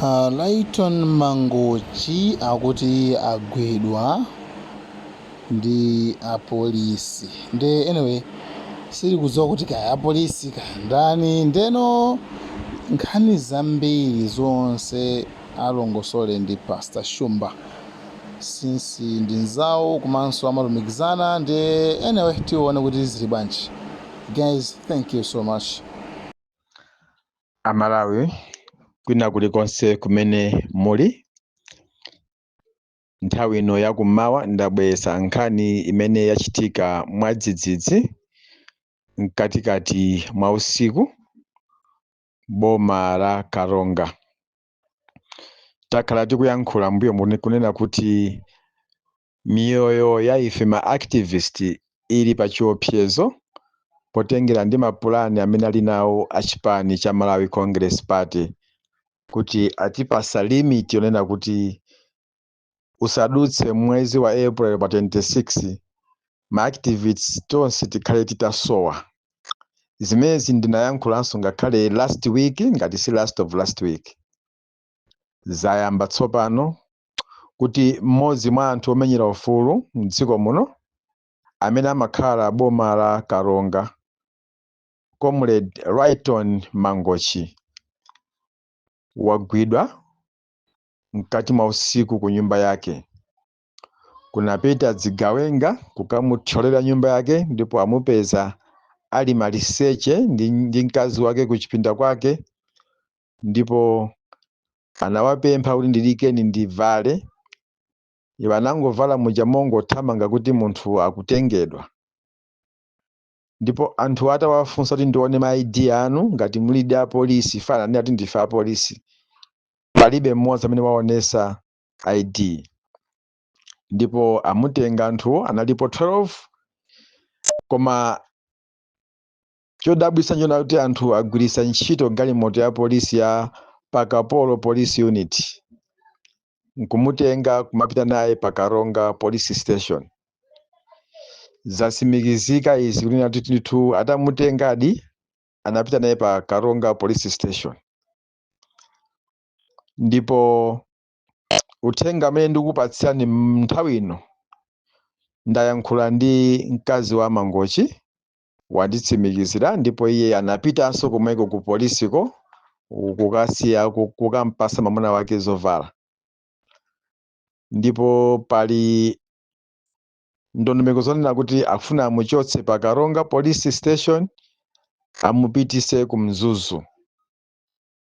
Lyton Mangochi akuti agwidwa ndi apolisi. Nde anyway, sitikudziwa kuti kaya apolisi kaya ndani. Ndeno nkhani zambiri zonse alongosole ndi Pastor Shumba, since ndi nzawo komanso amalumikizana. Ndi anyway, tione kuti zili bwanji. Guys, thank you so much. Amalawi kwina kulikonse kumene muli, nthawi ino yakummawa ndabweretsa nkhani imene yachitika mwadzidzidzi mkatikati mwa usiku, boma la Karonga. Takhala tikuyankhula mbuyo muno kunena kuti miyoyo ya ife ma activist ili pa chiopsezo potengera ndi mapulani amene ali nawo achipani cha Malawi Congress Party, kuti atipasa limit yonena kuti usadutse mwezi wa April pa 26, ma activists tonse tikhale titasowa. Zimenezi ndinayankhulanso ngakhale last week, ngati si last of last week. Zayamba tsopano kuti mmodzi mwa anthu omenyera ufulu mdziko muno amene amakhala boma la Karonga, Comrade Lyton Mangochi, wagwidwa mkati mwa usiku ku nyumba yake. Kunapita zigawenga kukamuthyolera nyumba yake, ndipo amupeza ali maliseche ndi mkazi wake ku chipinda kwake, ndipo anawapempha kuti, "Ndilekeni ndivale." Iwo anangovala muja mongothamanga kuti munthu akutengedwa. Ndipo anthu atawafunsa kuti, "Ndione ma ID anu ngati mulidi apolisi," fana ati, "Ndife apolisi," palibe mmodzi amene waonesa ID. Ndipo amutenga anthuwo, analipo 12. Koma chodabwitsa nchona kuti anthu agwiritsa ntchito galimoto ya polisi ya Pakapolo Police Unit nkumutenga kumapita naye pa Karonga Police Station. Zatsimikizika izi kunena kuti ndithu atamutengadi anapita naye pa Karonga Police Station. Ndipo uthenga amene ndikupatsirani nthawi ino, ndayankhula ndi mkazi wa Mangochi, wanditsimikizira, ndipo iye anapitanso komweko ku polisiko kukasiya kukampasa mwamuna wake zovala. Ndipo pali ndondomeko zonena kuti akufuna amuchotse pa Karonga Police Station, amupitise ku Mzuzu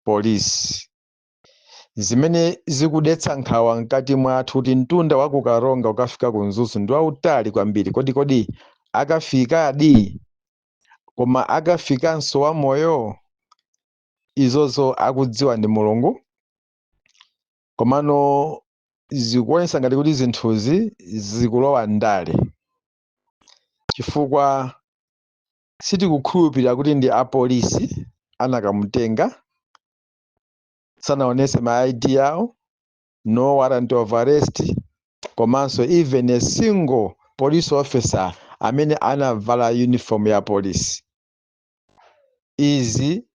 Police, zimene zikudetsa nkhawa mkati mwathu kuti mtunda wa ku Karonga ukafika ku Mzuzu ndi wautali kwambiri. Kodi akafikadi? Koma akafikanso wamoyo? Izozo akudziwa ndi Mulungu. Komano zikuonesa ngati kuti zinthuzi zikulowa ndale, chifukwa sitikukhulupirira kuti ndi apolisi anakamutenga. Sanaonese ma ID yawo, no warrant of arrest, komanso even a single police officer amene anavala uniform ya polisi. Izi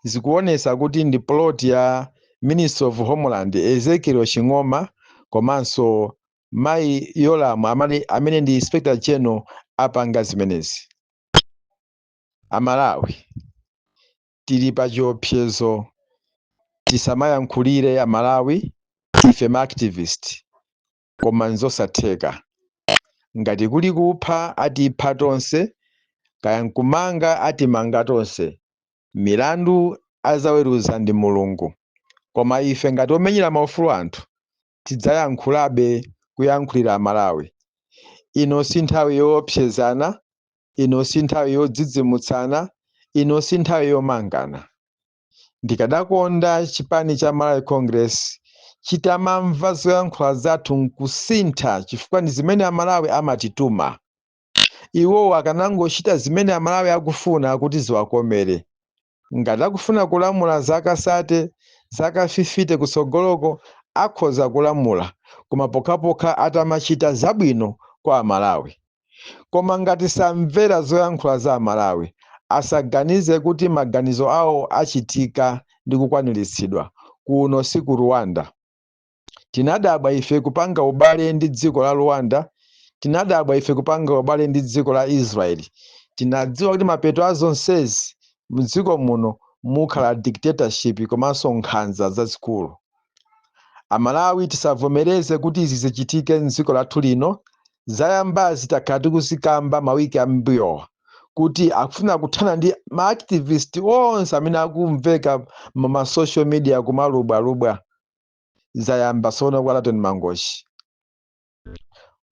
zikuonesa kuti ndi plot ya Minister of Homeland Ezekiel Ching'oma komanso mayi Yolamu amene ndi Inspector General apanga zimenezi. Amalawi tili pa chiopsezo. Tisamayankhulire Amalawi ife ma activist, koma nzosatheka. Ngati kuli kupha, atipha tonse, kaya nkumanga, atimanga tonse. Milandu azaweruza ndi Mulungu, koma ife ngati omenyera maufulu anthu tidzayankhulabe kuyankhulira Amalawi. Ino si nthawi yoopsezana, ino si nthawi yodzidzimutsana, ino si nthawi yomangana. Ndikadakonda chipani cha Malawi Congress chitamamva zoyankhula zathu nkusintha, chifukwa ndi zimene Amalawi amatituma. Iwowo akanangochita zimene Amalawi akufuna kuti ziwakomere. Ngati akufuna kulamula zaka 30, zaka 50 kutsogoloko, akhoza kulamula, koma pokhapokha atamachita zabwino kwa Amalawi. Koma ngati samvera zoyankhula za Amalawi, asaganize kuti maganizo awo achitika ndi kukwaniritsidwa. Kuno si ku Rwanda. Tinadabwa ife kupanga ubale ndi dziko la Rwanda, tinadabwa ife kupanga ubale ndi dziko la Israeli. Tinadziwa kuti mapeto a zonsezi mdziko muno mukhala dictatorship komanso nkhanza zazikulu. Amalawi, tisavomereze kuti izi zichitike mdziko lathu lino. Zayambazi takhala tikuzikamba mawiki ambuyowa kuti akufuna kuthana ndi maactivist onse amene akumveka ma social media kumalubwalubwa. Zayamba sono kwa Laton Mangochi.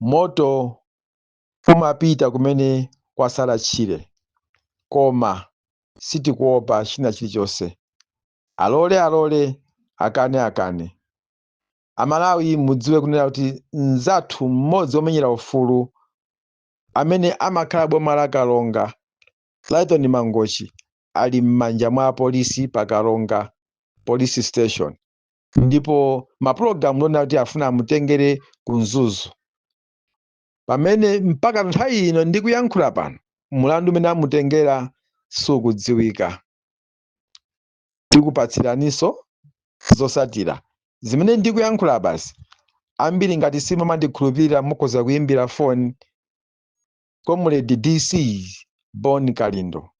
Moto umapita kumene kwasala tchire, koma sitikuopa china chilichonse. Alole alole, akane akane. Amalawi, mudziwe kunena kuti mnzathu mmodzi womenyera ufulu amene amakhala boma la Karonga, Lyton Mangochi, ali m'manja mwa apolisi pa Karonga Police Station, ndipo mapulogalamu lonena kuti afuna amutengere ku Mzuzu, pamene mpaka nthawi ino ndikuyankhula pano mulandu umene amutengera sukudziwika. Tikupatsiraninso zosatira zimene ndikuyankhula basi. Ambiri ngati simumandikhulupirira, mukhoza kuyimbira foni Comrade DC Bon Kalindo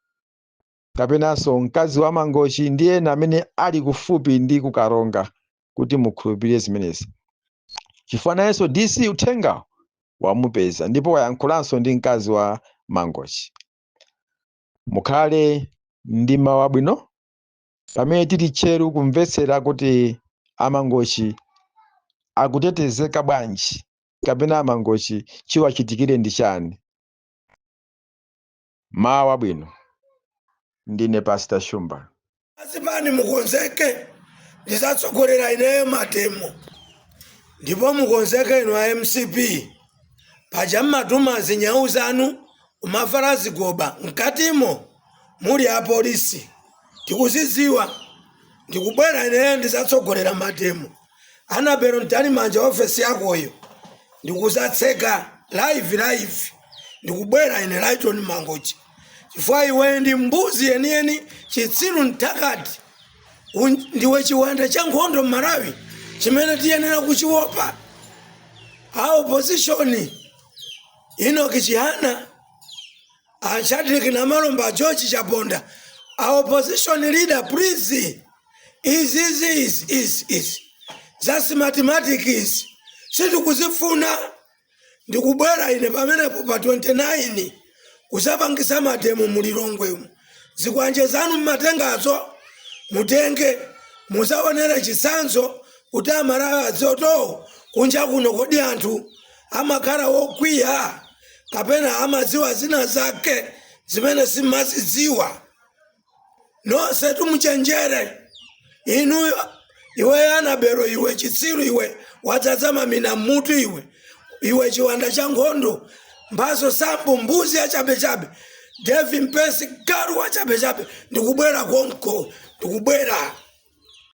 kapenanso mkazi wa Mangochi ndi ena amene ali kufupi ndi kuKaronga kuti mukhulupirire zimenezi, chifukwa nayenso DC uthengawo wamupeza ndipo wayankhulanso ndi mkazi wa Mangochi. Mukhale ndi mawu abwino pamene tili tcheru kumvetsera kuti aMangochi akutetezeka bwanji kapena aMangochi chiwachitikire ndi chani. Mawu abwino. Ndine Pastor Shumba. Azipani, mukonzeke, ndizatsogolera ineyo mademo, ndipo mukonzeke inu a MCP. Paja mmatuma zinyawu zanu kumavala zigoba, mkatimo muli apolisi, tikuziziwa. Ndikubwera ineyo, ndizatsogolera mademo. Annabel Mtalimanja, ofesi yakoyo ndikuzatseka live live. Ndikubwera ine Lighton Mangochi, chifukwa iwe ndi mbuzi yeniyeni, chitsiru, mtakati. Ndiwe chiwanda cha nkhondo m'Malawi chimene tiyenera kuchiopa. A opposition, Enoch Chihana, a Shadrack Namalomba, George Chaponda, a opposition leader, please, izi izi izi izi izi za Smartmatic izi sitikuzifuna. Ndikubwera ine pamenepo pa 29 kusapangisa mademo muLilongwemo. Zikwanje zanu mmatengazo mutenge, muzaonere chitsanzo kuti Amalawi adzoto kunja kuno. Kodi anthu amakhala wokwiya kapena amadziwa zina zake zimene simmazidziwa? Nonse tumuchenjere inu. Iwe Annabel, iwe chitsiru, iwe wadzadza mamina mmutu iwe, iwe chiwanda cha nkhondo, Mphaso Sambo, mbuzi yachabechabe, Devi Mpesi, galu wachabechabe, ndikubwera konko, ndikubwera.